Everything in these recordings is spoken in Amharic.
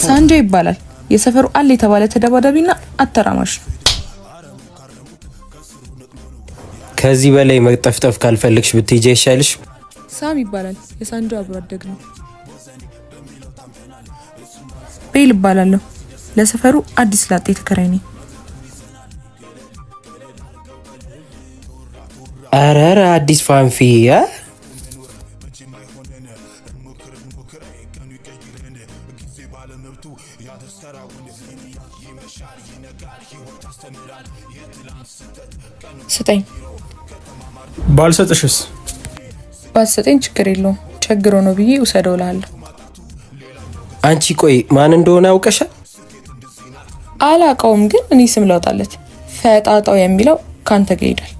ሳንጆ ይባላል። የሰፈሩ አለ የተባለ ተደባዳቢና አተራማሽ ነው። ከዚህ በላይ መጠፍጠፍ ካልፈለግሽ ብትሄጂ አይሻልሽ? ሳም ይባላል። የሳንጆ አብሮ አደግ ነው። ቤል እባላለሁ። ለሰፈሩ አዲስ ላጤ ተከራይ ነኝ። ኧረ ኧረ አዲስ ፋንፊ ስጠኝ። ባልሰጥሽስ? ባትሰጠኝ ችግር የለውም፣ ቸግሮ ነው ብዬ ውሰደው እልሃለሁ። አንቺ ቆይ ማን እንደሆነ አውቀሻል? አላውቀውም፣ ግን እኔ ስም ላውጣለት። ፈጣጣው የሚለው ካንተ ጋር ይሄዳል።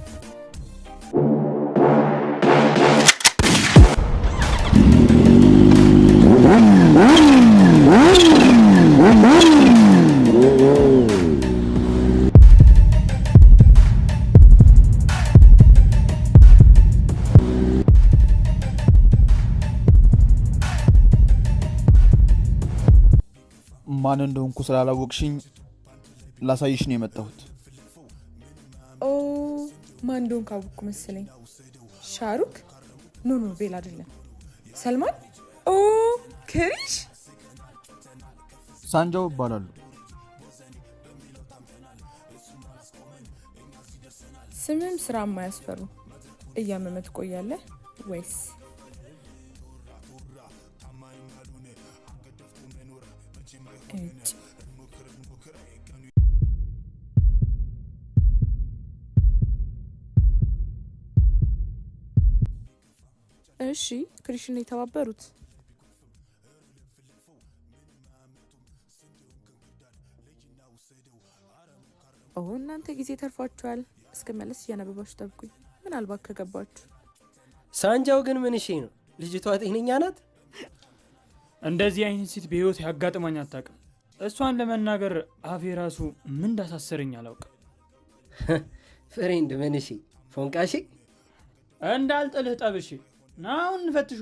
ማን እንደሆንኩ ስላላወቅሽኝ ላሳይሽ ነው የመጣሁት። ኦ ማን እንደሆንኩ አወቅኩ መሰለኝ። ሻሩክ? No no፣ ቤል አይደለም። ሰልማን? ኦ ክሪሽ። ሳንጃው እባላለሁ። ስምም ስራ የማያስፈሩ። እያመመ ትቆያለህ ወይስ? እጭ። እሺ፣ ክሪሽን የተባበሩት። ኦ እናንተ ጊዜ ተርፏችኋል። እስክመለስ እያነበባችሁ ጠብቁኝ፣ ምናልባት ከገባችሁ። ሳንጃው ግን ምን እሺ ነው? ልጅቷ ጤነኛ ናት? እንደዚህ አይነት ሴት በህይወት ያጋጥማኝ አታውቅም። እሷን ለመናገር አፌ ራሱ ምን እንዳሳሰረኝ አላውቅም። Friend ምን እሺ ፎንቃሺ እንዳልጥልህ ጠብሺ። ና አሁን እንፈትሾ።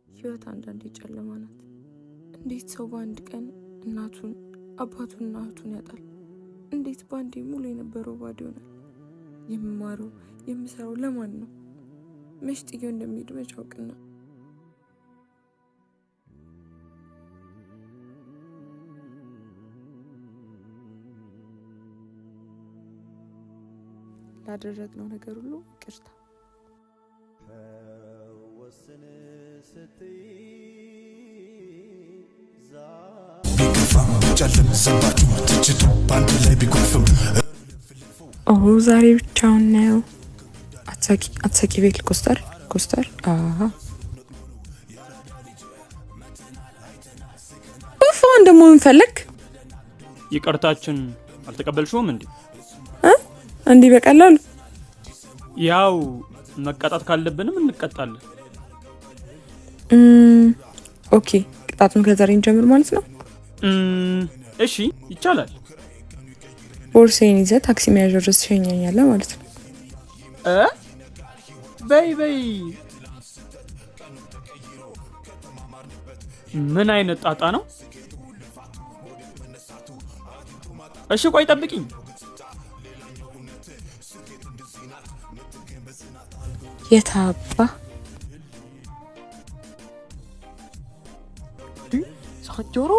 ህይወት አንዳንዴ ጨለማ ናት። እንዴት ሰው በአንድ ቀን እናቱን አባቱንና እህቱን ያጣል? እንዴት በአንዴ ሙሉ የነበረው ባዶ ይሆናል? የምማረው የምሰራው ለማን ነው? መች ጥዬው እንደሚሄድ መች አውቅና። ላደረግነው ነገር ሁሉ ይቅርታ። ቢከፋም ቢጨልም ዘባችሁ ትችቱ በአንድ ላይ ቢጎርፍም ኦ ዛሬ ብቻውን ነው። አትሳቂ አትሳቂ፣ ቤል ኮስተር ኮስተር። አሃ ኡፍ፣ አሁን ደግሞ ምን ፈለግ? ይቅርታችን አልተቀበልሽውም እንዴ? እንዲህ በቀላሉ? ያው መቀጣት ካለብንም እንቀጣለን። Okay፣ ቅጣቱን ከዛሬ እንጀምር ማለት ነው። እሺ ይቻላል። ቦርሳዬን ይዘህ ታክሲ መያዣ ድረስ ትሸኘኛለህ ማለት ነው። እ በይ በይ። ምን አይነት ጣጣ ነው? እሺ ቆይ ጠብቂኝ። የታባ ሳንጆሮ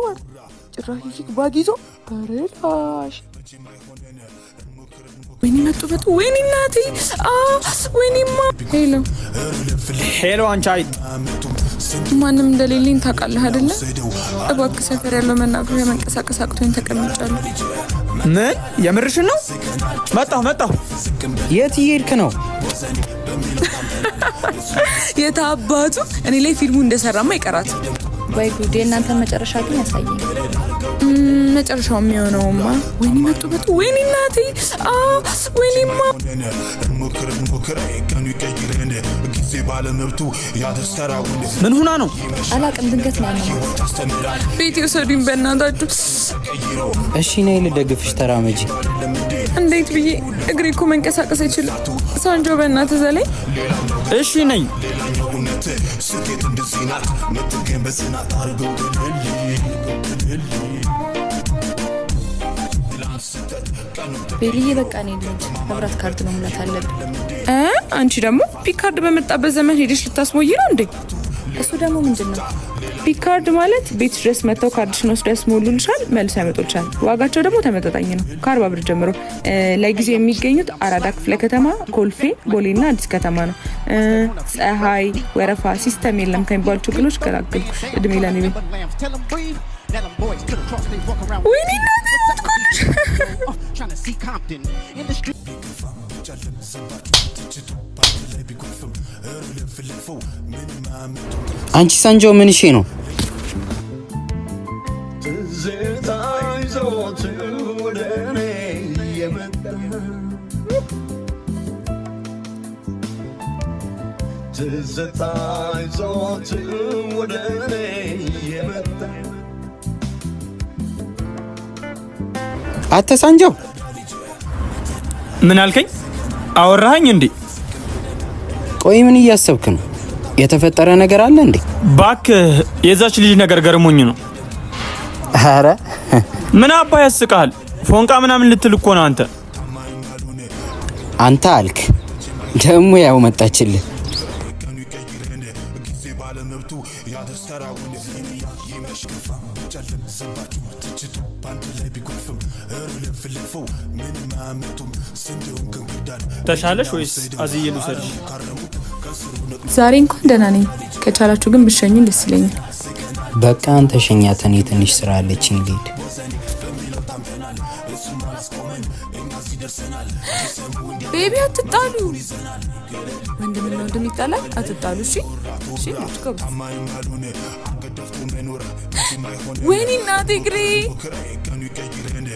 ጭራሽ ይህ bag ይዞ በረላሽ። ወይኔ መጡ መጡ። ወይኔ እናቴ፣ ወይኔማ። Hello Hello፣ አንቺ አይጥ። ማንም እንደሌለኝ ታውቃለህ አይደለ? እባክህ ሰፈር ያለው መናፈሻ መንቀሳቀስ አቅቶኝ ተቀምጫለሁ። ምን የምርሽን ነው? መጣሁ መጣሁ። የት እየሄድክ ነው? የታባቱ እኔ ላይ ፊልሙ እንደሰራማ ይቀራት። ወይ ጉዴ! እናንተን መጨረሻ ግን ያሳየኝ። መጨረሻው የሚሆነውማ ወይኔ መጡ መጡ፣ ወይኔ እናቴ፣ ወይኔማ። እንሞክር እንሞክር፣ ቀኑ ይቀይረን፣ ጊዜ ባለመብቱ ያደስተራውን። ምን ሁና ነው? አላቅም፣ ድንገት ነው ያመማት። ያስተምራል። ቤት የውሰዱኝ በእናታችሁ። እሺ ነይ ልደግፍሽ፣ ተራመጂ። እንዴት ብዬ? እግሬ እኮ መንቀሳቀስ አይችልም። ሳንጆ በእናትህ ዘላይ። እሺ ነኝ። ሌላኛው እውነት ስኬት እንደዚህ ናት ምትገኝ በጽናት፣ አድርገው ገለል ገለል። ቤልዬ በቃ እኔ ልሂድ፣ መብራት ካርድ መሙላት አለብን። እ አንቺ ደግሞ ፒካርድ በመጣበት ዘመን ሄደሽ ልታስሞይ ነው እንዴ? እሱ ደግሞ ምንድን ነው? ፒካርድ ማለት ቤት ድረስ መጥተው ካርድሽን ወስደው ያስሞሉልሻል፣ መልሰው ያመጡልሻል። ዋጋቸው ደግሞ ተመጣጣኝ ነው፣ ከ40 ብር ጀምሮ። ለጊዜው የሚገኙት አራዳ ክፍለ ከተማ፣ ኮልፌ፣ ቦሌና አዲስ ከተማ ነው። ፀሐይ፣ ወረፋ፣ system የለም ከሚባሉ ችግሮች ገላገልኩሽ። እድሜ ለኔ ቤት። ወይኔ እናቴ ሞትኩልሽ። ጨለም ዘባችሁ ትችቱ በአንድ ላይ ቢጎርፍም እርልፍልፈው ምንም አያመጡም። አንቺ ሳንጃው ምንሼ ነው? ትዝታ ይዞት ወደ እኔ የመጣ፣ ትዝታ ይዞት ወደ እኔ የመጣ። አተ ሳንጃው። ምን አልከኝ? አወራኸኝ እንዴ? ቆይ ምን እያሰብክ ነው? የተፈጠረ ነገር አለ እንዴ? ባክህ የዛች ልጅ ነገር ገርሞኝ ነው። አረ። ምን አባ ያስቃል? ፎንቃ ምናምን ልትል እኮ ነው አንተ። አንተ አልክ ደግሞ ያው መጣችልህ። ቀኑ ይቀይረን፣ ጊዜ ባለመብቱ ያደስተራውን ይመሽ ጨለም ዘባችሁ ትችቱ በአንድ ላይ ቢጎርፍም እርልፍልፈው ምንም አያመጡም ስንዴውን ከእንክርዳድ። ተሻለሽ ወይስ አዝዬ ልውሰድሽ? ካረሙት ከስሩ ነቅሎ። ዛሬ እንኳን ደህና ነኝ። ከቻላችሁ ግን ብሸኙን ደስ ይለኛል። በቃ አንተ ሸኛት፣ እኔ ትንሽ ስራ አለችኝ ልሂድ። Baby አትጣሉ። ወንድምና ወንድም ይጣላል። አትጣሉ። እሺ እሺ። ልጅ ጎበዝ። ታማኝ አልሆነ አንገት ደፍቶ መኖር ወይኔ እናቴ እግሬ። ቀኑ ይቀይረን።